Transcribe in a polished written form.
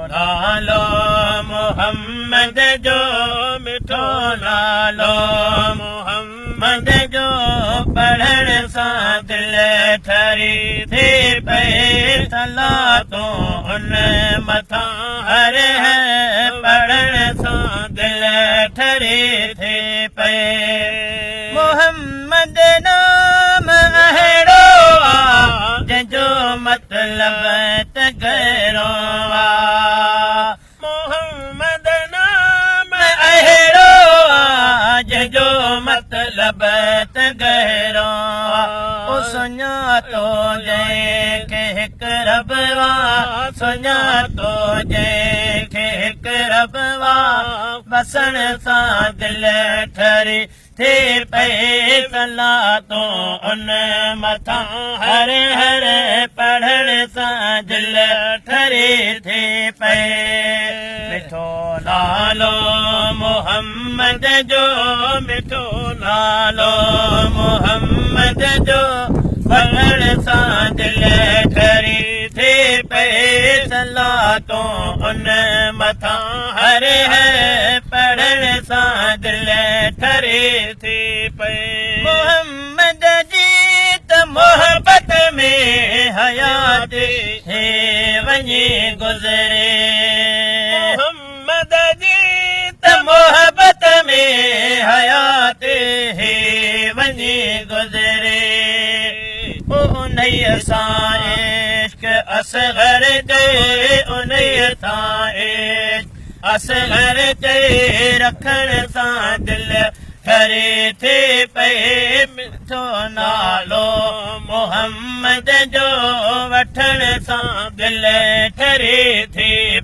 نالو محمد جو مٺو نالو محمد جو پڙهڻ سان دل ٺري ٿي پئي صلاتون ان مٿان هر هر پڙهڻ سان دل ٺري ٿي پئي محمد نام اهڙو آ جنهن جو مطلب ته گهرو آ. محمد نام اهڙو آ جنهن جو مطلب ته گهرو آ. او سڃاتو جنهن کي هڪ رب آ، سڃاتو جنهن کي هڪ رب آ، وسڻ سان دل ٺري ٿي پئي صلاتون ان مٿان هر هر پڙهڻ سان دل ٺري ٿي پئي. مٺو نالو محمد جو مٺو نالو محمد جو پڙهڻ سان دل ٺري ٿي پئي صلاتون ان مٿان هر هر پڙهڻ سان دل ٺري ٿي پئي. محمد جي ته محبت ۾ حياتي ٿي وڃي گذري. محمد جي ته محبت ۾ حياتي ٿي وڃي گذري. انهيء سان عشق اصغر چئي انهيء سان عشق اصغر چئي رکڻ سان دل ٺري ٿي پئي مٺو نالو محمد جو وٺڻ سان دل ٺري ٿي